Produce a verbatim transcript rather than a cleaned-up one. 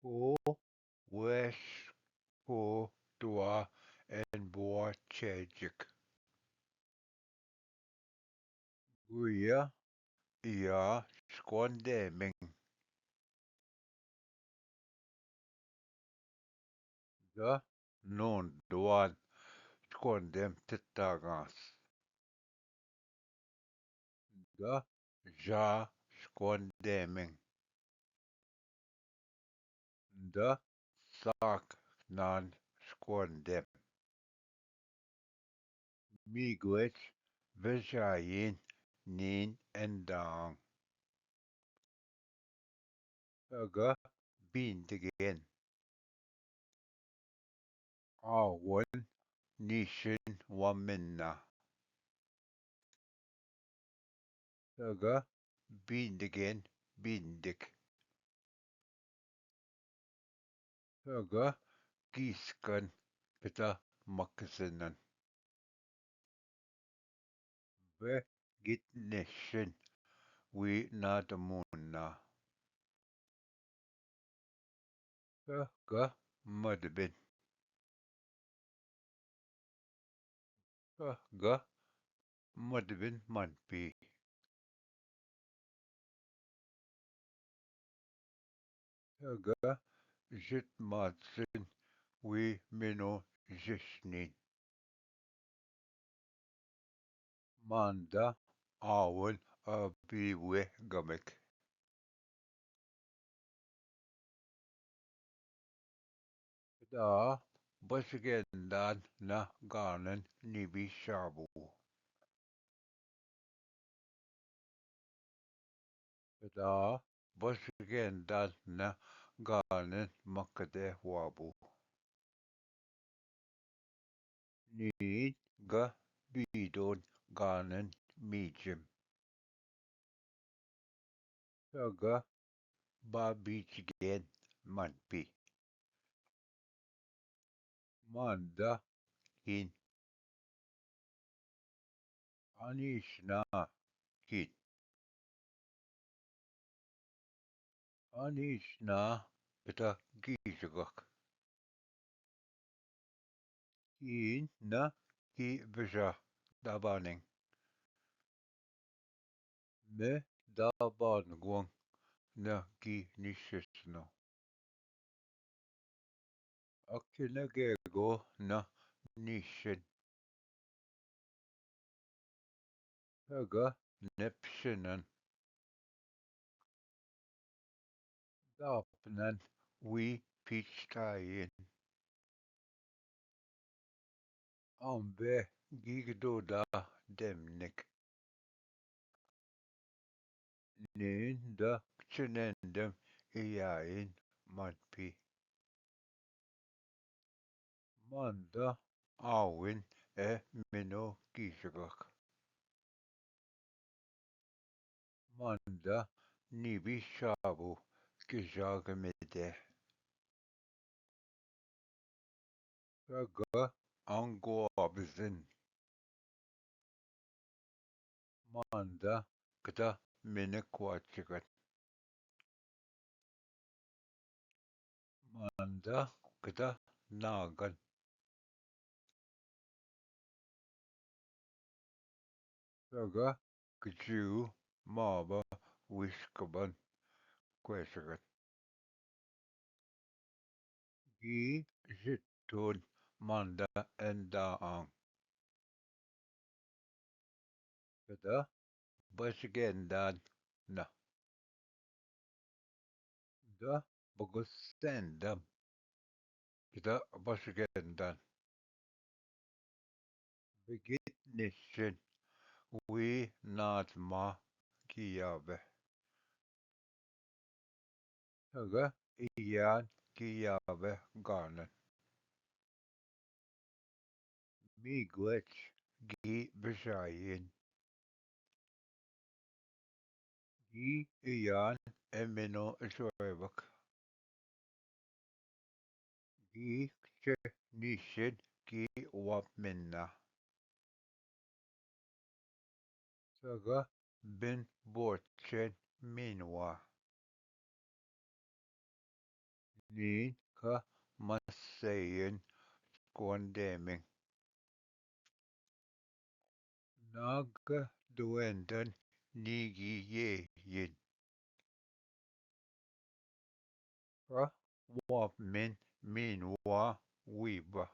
को, वेश, को, दुआ, एन बुआ, चेजिक। गुया, या, स्कोन देमिंग। द, नून दुआन, स्कोन देम तित्ता गांस। द, जा, स्कोन देमिंग। द, साक, नान, स्कोन देम। मीगुएच, बजाइन, नीन एंदांग। सग, बींदगेन। आवन, नीशिन, वामिन्ना। सग, बींदगेन, बींदिक। सग, कीसकन, पिता मकजनन। वे, गितनेशन, वी नादमुन्ना। सग, मदबिन। सग, मदबिन मनपी। सग, जित मातसिन, वी मिनो जिसनिन। मांदा, आवन, अबी वे गमिक। दा, बसगेंदान न गानन निबी शाबू। दा, बसगेंदान न गानन मकदे वाबू। नीन, ग, बीदोन, गानन मीजिम। सग, बा बीच गेन मनपी। मांदा, किन। अनीशना, किन। अनीशना, पिता गीजगक। कीन न की बिजा दाबानिंग। में दाबान गुंग न की निशिसनो। अकिन गेगो न निशिन। सग, नेपशनन। दापनन, वी पिचताइन। अम्बे, गीगदोदा, देमनिक। नीन, द, चनेंदम, इयाइन, मनपी। मांदा, आविन, ए, मिनो, गीजगक। मांदा, निबी शाबू, किजाग मिदे। सग, अंगो अबजन। मांदा, कदा मिनक वाचकन। मांदा, कदा नागन। सग, कजू, माबा, विस्कबन, क्वेसगन। गी, जितुन, मांदा, एंदा आंग। कदा, बसगेंदान, न। द, बगुसेंदम। पिता बसगेंदन। बिगित निश्चिन, वी नात मा कियावे। सग, इयान कियावे गानन। मी ग्वेच, गी बिशाइन। गी इयान एमिनो जोएवक। गी क्चे निषेध की वाप मिन्ना। सगा बिन बोचेन मिनवा। नीन ख मत्स्यन squamdamine। नाग दुएंदन नीगी ये yin। ख वापमिन मीनवा वीबा।